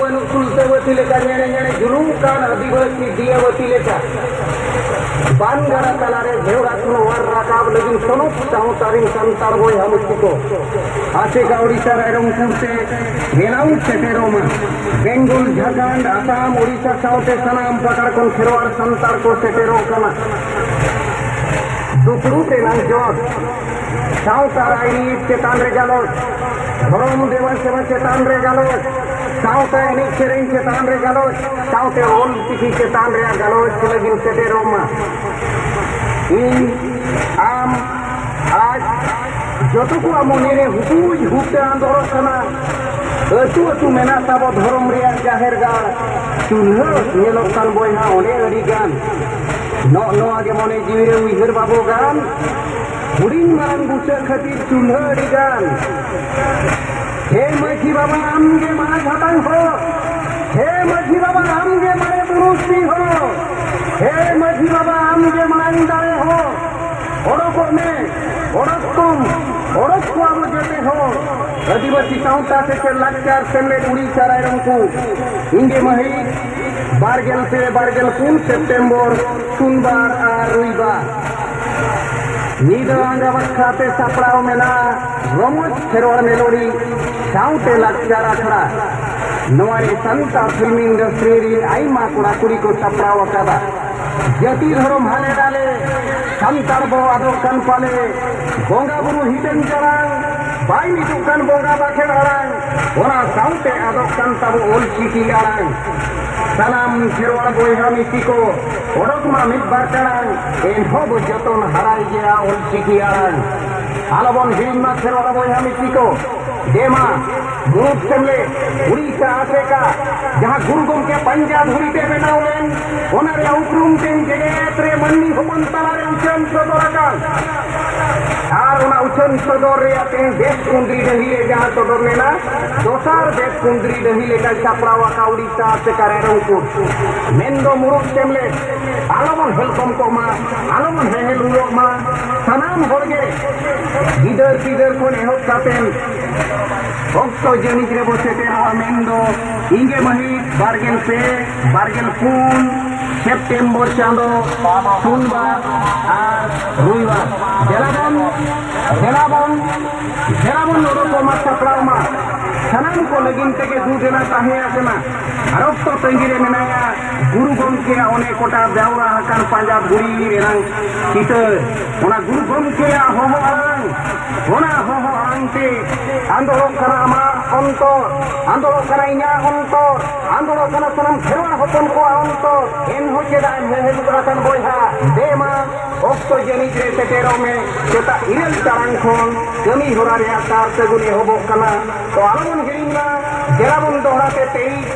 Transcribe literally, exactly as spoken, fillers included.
ᱵᱟᱹᱱᱩᱜ ᱥᱩᱞᱛᱟᱹᱵᱟᱹᱛᱤ ᱞᱮᱠᱟ ᱧᱮᱬᱮ ᱧᱮᱬᱮ ᱡᱩᱞᱩᱜ ᱠᱟᱱ ᱟᱹᱫᱤᱵᱟᱹᱥᱤ ᱫᱤᱭᱟᱹᱵᱟᱹᱛᱤ ᱞᱮᱠᱟ ᱵᱟᱱ ᱜᱟᱰᱟ ᱛᱟᱞᱟᱨᱮ ᱡᱷᱮᱣᱨᱟ ᱠᱷᱚᱱ ᱚᱣᱟᱨ ᱨᱟᱠᱟᱵ ᱞᱟᱹᱜᱤᱫ ᱥᱚᱱᱚᱛ ᱥᱟᱶᱛᱟ ᱨᱤᱱ ᱥᱟᱱᱛᱟᱲ ᱵᱚᱭᱦᱟ ᱢᱤᱥᱤ ᱠᱚ ᱟᱥᱮᱠᱟ ᱳᱰᱤᱥᱟ ᱨᱟᱭᱨᱚᱝᱯᱩᱨ ᱛᱮ ᱢᱮᱞᱟᱣ ᱥᱮᱴᱮᱨᱚᱜ ᱢᱟ᱾ ᱵᱮᱝᱜᱚᱞ, ᱡᱷᱟᱲᱠᱷᱚᱸᱰ, ᱟᱥᱟᱢ, ᱳᱰᱤᱥᱟ ᱥᱟᱶᱛᱮ ᱥᱟᱱᱟᱢ ᱯᱟᱠᱟᱲ ᱠᱷᱚᱱ ᱠᱷᱮᱨᱣᱟᱲ ᱥᱟᱱᱛᱟᱲ ᱠᱚ ᱥᱮᱴᱮᱨᱚᱜ ᱠᱟᱱᱟ᱾ ᱫᱩᱯᱲᱩᱵ ᱨᱮᱱᱟᱜ ᱡᱚᱥ, ᱥᱟᱶᱛᱟ ᱨᱟᱭᱨᱤᱛ ᱪᱮᱛᱟᱱ ᱨᱮ ᱜᱟᱞᱚᱪ, ᱫᱷᱚᱨᱚᱢ ᱫᱮᱵᱟ ᱥᱮᱵᱟ ᱪᱮᱛᱟᱱ ᱨᱮ ᱜᱟᱞᱚᱪ, ᱥᱟᱶᱛᱟ ᱮᱱᱮᱡ ᱥᱮᱨᱮᱧ ᱪᱮᱛᱟᱱ ᱨᱮ ᱜᱟᱞᱚᱪ, ᱥᱟᱶᱛᱮ ᱚᱞ ᱪᱤᱠᱤ ᱪᱮᱛᱟᱱ ᱨᱮᱭᱟᱜ ᱜᱟᱞᱚᱪ ᱞᱟᱹᱜᱤᱫ ᱥᱮᱴᱮᱨᱚᱜ ᱢᱟ᱾ ᱤᱧ, ᱟᱢ, ᱟᱡ, ᱡᱚᱛᱚ ᱠᱚᱣᱟᱜ ᱢᱚᱱᱮᱨᱮ ᱦᱩᱴᱩᱡ ᱦᱩᱴᱟᱹ ᱟᱸᱫᱳᱲᱚᱜ ᱠᱟᱱᱟ᱾ ᱟᱹᱛᱩ ᱟᱹᱛᱩ ᱢᱮᱱᱟᱜ ᱛᱟᱵᱚ ᱫᱷᱚᱨᱚᱢ ᱨᱮᱭᱟᱜ ᱡᱟᱦᱮᱨ ᱜᱟᱲ, ᱪᱩᱞᱦᱟᱹ ᱧᱮᱞᱚᱜ ᱠᱟᱱ ᱵᱚᱭᱦᱟ ᱚᱸᱰᱮ ᱟᱹᱰᱤ ᱜᱟᱱ᱾ ᱱᱚᱜ ᱱᱚᱣᱟ ᱜᱮ ᱢᱚᱱᱮ ᱡᱤᱣᱤ ᱨᱮ ᱩᱭᱦᱟᱹᱨ ᱵᱟᱵᱚ ᱜᱟᱱ, ᱦᱩᱰᱤᱧ ᱢᱟᱨᱟᱝ ᱵᱩᱥᱟᱹᱜ ᱠᱷᱟᱹᱛᱤᱨ ᱪᱩᱞᱦᱟᱹ ᱟᱹᱰᱤ ᱜᱟᱱ᱾ ᱦᱮ ᱢᱟᱹᱡᱷᱤ ᱵᱟᱵᱟ ᱟᱢ ᱜᱮ ᱢᱟᱲᱟᱝ ᱦᱟᱛᱟᱝ ᱦᱚ, ᱦᱮ ᱢᱟᱹᱡᱷᱤ ᱵᱟᱵᱟ ᱟᱢ ᱜᱮ ᱢᱟᱲᱟᱝ ᱵᱩᱨᱩᱥᱤ ᱦᱚ, ᱦᱮ ᱢᱟᱹᱡᱷᱤ ᱵᱟᱵᱟ ᱟᱢ ᱜᱮ ᱢᱟᱲᱟᱝ ᱫᱟᱲᱮ ᱦᱚ, ᱚᱰᱚᱠᱚᱜ ᱢᱮ, ᱚᱰᱚᱠ ᱠᱚᱢ, ᱚᱰᱚᱠ ᱠᱚ ᱟᱵᱚ ᱡᱮᱛᱮ ᱦᱚᱲ᱾ ᱟᱹᱫᱤᱵᱟᱹᱥᱤ ᱥᱟᱶᱛᱟ ᱥᱮᱪᱮᱫ ᱞᱟᱠᱪᱟᱨ ᱥᱮᱢᱞᱮᱫ ᱩᱲᱤᱥᱥᱟ ᱨᱟᱭᱨᱚᱝᱯᱩᱨ, ᱤᱧ ᱜᱮ ᱢᱟᱹᱦᱤᱛ ᱵᱟᱨᱜᱮᱞ ᱯᱮ ᱵᱟᱨᱜᱮᱞ ᱯᱩᱱ ᱥᱮᱯᱴᱮᱢᱵᱚᱨ, ᱥᱩᱱᱵᱟᱨ ᱟᱨ ᱨᱩᱭᱵᱟᱨ᱾ ᱧᱤᱫᱟᱹ ᱟᱸᱜᱟ ᱵᱟᱠᱷᱨᱟ ᱛᱮ ᱥᱟᱯᱲᱟᱣ ᱢᱮᱱᱟᱜᱼᱟ ᱨᱚᱢᱚᱡᱽ ᱠᱷᱮᱨᱣᱟᱲ ᱢᱮᱞᱳᱰᱤ ᱥᱟᱶᱛᱮ ᱞᱟᱠᱪᱟᱨ ᱟᱠᱷᱲᱟ᱾ ᱱᱚᱣᱟ ᱨᱮ ᱥᱟᱱᱛᱟᱲ ᱯᱷᱤᱞᱢ ᱤᱱᱰᱟᱥᱴᱨᱤ ᱨᱤᱱ ᱟᱭᱢᱟ ᱠᱚᱲᱟ ᱠᱩᱲᱤ ᱠᱚ ᱥᱟᱯᱲᱟᱣ ᱟᱠᱟᱫᱟ᱾ ᱡᱟᱹᱛᱤ ᱫᱷᱚᱨᱚᱢ ᱦᱟᱞᱮ ᱰᱟᱞᱮ, ᱥᱟᱱᱛᱟᱲ ᱵᱚ ᱟᱫᱚᱜ ᱠᱟᱱ ᱯᱟᱞᱮ, ᱵᱚᱸᱜᱟ ᱵᱩᱨᱩ ᱦᱤᱴᱟᱹᱱ ᱡᱟᱲᱟᱝ, ᱵᱟᱭ ᱢᱤᱫᱚᱜ ᱠᱟᱱ ᱵᱚᱸᱜᱟ ᱵᱟᱠᱷᱮᱲ ᱟᱲᱟᱝ, ᱚᱱᱟ ᱥᱟᱶᱛᱮ ᱟᱫᱚᱜ ᱠᱟᱱ ᱛᱟᱵᱚ ᱚᱞ ᱪᱤᱠᱤ ᱟᱲᱟᱝ᱾ ᱥᱟᱱᱟᱢ ᱠᱷᱮᱨᱣᱟᱲ ᱵᱚᱭᱦᱟ ᱢᱤᱥᱤ ᱠᱚ, ᱚᱰᱚᱠ ᱢᱟ ᱢᱤᱫ ᱵᱟᱨ ᱴᱟᱲᱟᱝ, ᱮᱱᱦᱚᱸ ᱵᱚ ᱡᱚᱛᱚᱱ ᱦᱟᱨᱟᱭ ᱜᱮᱭᱟ ᱚᱞ ᱪᱤᱠᱤ ᱟᱲᱟᱝ᱾ ᱟᱞᱚᱵᱚᱱ ᱦᱤᱲᱤᱧ ᱢᱟ ᱠᱷᱮᱨᱣᱟᱲ ᱵᱚᱭᱦᱟ ᱢᱤᱥᱤ ᱠᱚ, ᱫᱮᱢᱟ ᱢᱩᱬᱩᱫ ᱥᱮᱢᱞᱮᱫ ᱩᱲᱤᱥᱥᱟ ᱟᱥᱮᱠᱟ, ᱡᱟᱦᱟᱸ ᱜᱩᱨᱩ ᱜᱚᱢᱠᱮ ᱯᱟᱧᱡᱟ ᱫᱷᱩᱲᱤ ᱛᱮ ᱵᱮᱱᱟᱣ ᱞᱮᱱ, ᱚᱱᱟ ᱨᱮᱭᱟᱜ ᱩᱯᱨᱩᱢ ᱛᱮᱦᱮᱧ ᱡᱮᱜᱮᱛ ᱨᱮ ᱢᱟᱹᱱᱢᱤ ᱦᱚᱯᱚᱱ ᱛᱟᱞᱟᱨᱮ ᱩᱪᱷᱟᱹᱱ ᱥᱚᱫᱚᱨ ᱟᱠᱟᱱ᱾ ᱟᱨ ᱚᱱᱟ ᱩᱪᱷᱟᱹᱱ ᱥᱚᱫᱚᱨ ᱨᱮᱭᱟᱜ ᱛᱮᱦᱮᱧ ᱫᱮᱥ ᱠᱩᱸᱫᱽᱨᱤ ᱰᱟᱹᱦᱤ ᱨᱮ ᱡᱟᱦᱟᱸ ᱥᱚᱫᱚᱨ ᱞᱮᱱᱟ, ᱫᱚᱥᱟᱨ ᱫᱮᱥ ᱠᱩᱸᱫᱽᱨᱤ ᱰᱟᱹᱦᱤ ᱞᱮᱠᱟᱭ ᱥᱟᱯᱲᱟᱣ ᱟᱠᱟᱫ ᱩᱲᱤᱥᱥᱟ ᱟᱥᱮᱠᱟ ᱨᱟᱭᱨᱚᱝᱯᱩᱨ᱾ ᱢᱮᱱᱫᱚ ᱢᱩᱬᱩᱫ ᱥᱮᱢᱞᱮᱫ, ᱟᱞᱚᱵᱚᱱ ᱦᱮᱞᱠᱚᱢ ᱠᱚᱜ ᱢᱟ, ᱟᱞᱚᱵᱚᱱ ᱦᱮᱦᱮᱞ ᱩᱨᱚᱜ ᱢᱟ᱾ ᱥᱟᱱᱟᱢ ᱦᱚᱲᱜᱮ ᱜᱤᱫᱟᱹᱨ ᱯᱤᱫᱟᱹᱨ ᱠᱷᱚᱱ ᱮᱦᱚᱵ ᱠᱟᱛᱮ ᱚᱠᱛᱚ ᱡᱟᱹᱱᱤᱡ ᱨᱮᱵᱚ ᱥᱮᱴᱮᱨᱚᱜᱼᱟ, ᱢᱮᱱᱫᱚ ᱤᱧᱜᱮ ᱢᱟᱹᱦᱤᱛ ᱵᱟᱨᱜᱮᱞ ᱯᱮ, ᱵᱟᱨᱜᱮᱞ ᱯᱩᱱ ᱥᱮᱯᱴᱮᱢᱵᱚᱨ ᱪᱟᱸᱫᱚ, ᱥᱳᱢᱵᱟᱨ ᱟᱨ ᱨᱚᱵᱤᱵᱟᱨ᱾ ᱫᱮᱞᱟ ᱵᱚᱱ, ᱫᱮᱞᱟ ᱵᱚᱱ, ᱫᱮᱞᱟ ᱵᱚᱱ ᱚᱰᱚᱠᱚᱜ ᱢᱟ, ᱥᱟᱯᱲᱟᱣ ᱢᱟ᱾ ᱥᱟᱱᱟᱢ ᱠᱚ ᱞᱟᱹᱜᱤᱫ ᱛᱮᱜᱮ ᱫᱩ ᱫᱮᱱᱟ ᱛᱟᱦᱮᱸ ᱟᱠᱟᱱᱟ᱾ ᱟᱨ ᱚᱠᱛᱚ ᱛᱟᱺᱜᱤ ᱨᱮ ᱢᱮᱱᱟᱭᱟ ᱜᱩᱨᱩ ᱜᱚᱢᱠᱮᱭᱟᱜ ᱚᱱᱮ ᱠᱚᱴᱟ ᱡᱟᱣᱨᱟ ᱟᱠᱟᱱ ᱯᱟᱸᱡᱟ ᱜᱷᱩᱲᱤ ᱨᱮᱱᱟᱝ ᱪᱤᱛᱟᱹᱨ᱾ ᱚᱱᱟ ᱜᱩᱨᱩ ᱜᱚᱢᱠᱮᱭᱟᱜ ᱦᱚᱦᱚ ᱟᱲᱟᱝ, ᱚᱱᱟ ᱦᱚᱦᱚ ᱟᱲᱟᱝ ᱛᱮ ᱟᱸᱫᱳᱲᱚᱜ ᱠᱟᱱᱟ ᱟᱢᱟᱜ ᱚᱱᱛᱚᱨ, ᱟᱸᱫᱳᱲᱚᱜ ᱠᱟᱱᱟ ᱤᱧᱟᱹᱜ ᱚᱱᱛᱚᱨ, ᱟᱸᱫᱳᱲᱚᱜ ᱠᱟᱱᱟ ᱥᱟᱱᱟᱢ ᱠᱷᱮᱨᱣᱟᱲ ᱦᱚᱯᱚᱱ ᱠᱚᱣᱟᱜ ᱚᱱᱛᱚᱨ᱾ ᱮᱱᱦᱚᱸ ᱪᱮᱫᱟᱜ ᱮᱢ ᱦᱮᱦᱮᱞᱩᱜ ᱟᱠᱟᱱ ᱵᱚᱭᱦᱟ? ᱫᱮ ᱢᱟ, ᱚᱠᱛᱚ ᱡᱟᱹᱱᱤᱡ ᱨᱮ ᱥᱮᱴᱮᱨᱚᱜ ᱢᱮ᱾ ᱥᱮᱛᱟᱜ ᱤᱨᱟᱹᱞ ᱴᱟᱲᱟᱝ ᱠᱷᱚᱱ ᱠᱟᱹᱢᱤ ᱦᱚᱨᱟ ᱨᱮᱭᱟᱜ ᱠᱟᱨ ᱛᱟᱹᱜᱩᱱ ᱮᱦᱚᱵᱚᱜ ᱠᱟᱱᱟ᱾ ᱛᱚ ᱟᱞᱚᱵᱚᱱ ᱦᱤᱲᱤᱧ ᱢᱟ, ᱫᱮᱞᱟ ᱵᱚᱱ ᱫᱚᱦᱲᱟ ᱛᱮ ᱛᱮᱭᱤᱥ